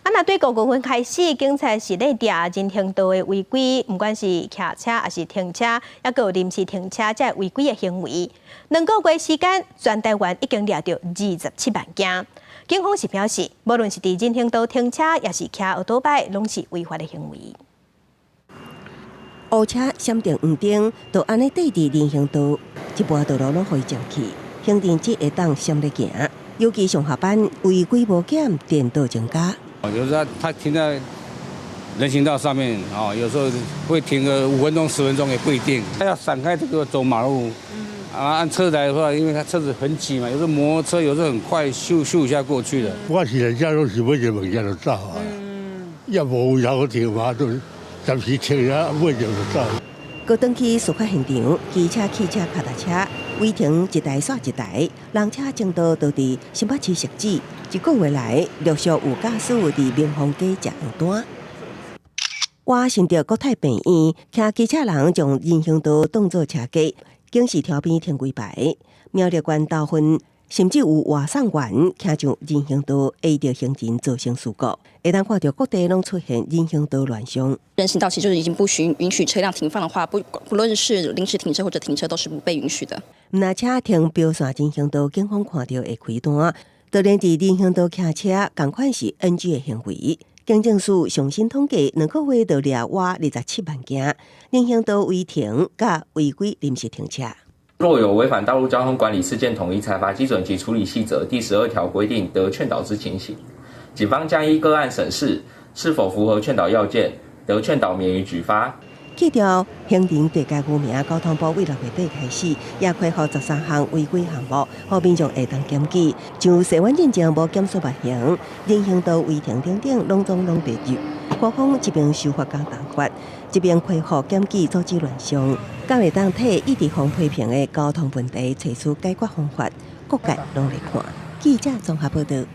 啊，若對5月份開始，警察是咧掠人行道的違規，毋管是騎車抑是停車，抑閣有臨時停車這違規的行為。2個月時間，全台灣已經掠著27萬件。警方是表示，無論是佇人行道停車，抑是騎歐多擺，攏是違法的行為。烏車閃著黃燈，就按呢綴佇人行道，一半道路攏予伊佔去，行人只會當閃咧行。尤其上下班違規無減，顛倒增加。有時候他停在人行道上面，哦，有時候會停個5分鐘、10分鐘也不一定。他要閃開這個走馬路，啊，按車來的話，因為他車子很擠嘛，有時候摩托車有時候很快，咻咻一下過去了。我是人家攏是買一個物件就走啊，也無位通停嘛，就暫時停下，買就走。閣轉去事發現場，機車、汽車、跤踏車違停一台煞一台，人車爭道都佇新北市汐止，一個月來陸續有駕駛佇民豐街食藥單。我新竹國泰病院，騎機車人將人行道當作車格，警示條邊停幾排，苗栗縣頭份甚至有外送員騎上人行道，挨著行人造成事故，會當看著各地攏出現人行道亂象。人行道其實就是已經不許允許車輛停放的話，不論是臨時停車或者停車，都是不被允許的。毋但車停標線人行道，警方看著會開單，就連佇人行道騎車，仝款是 NG 的行為。警政署上新統計，2個月就掠倚27萬件人行道違停佮違規臨時停車。若有違反《道路交通管理事件統一裁罰基準及處理細則》第12條規定得勸導之情形，警方將依個案審視是否符合勸導要件，得勸導免於舉發。去掉行人地界無名，交通部為6月底開始，也開放13項違規項目，予民眾會當檢舉，像洗碗進前無減速慢行、人行道違停等等，攏總攏列入。官方一邊修法佮重罰，一邊開放檢舉阻止亂象，敢會當替一直予批評的交通問題揣出解決方法？各界攏來看。記者綜合報導。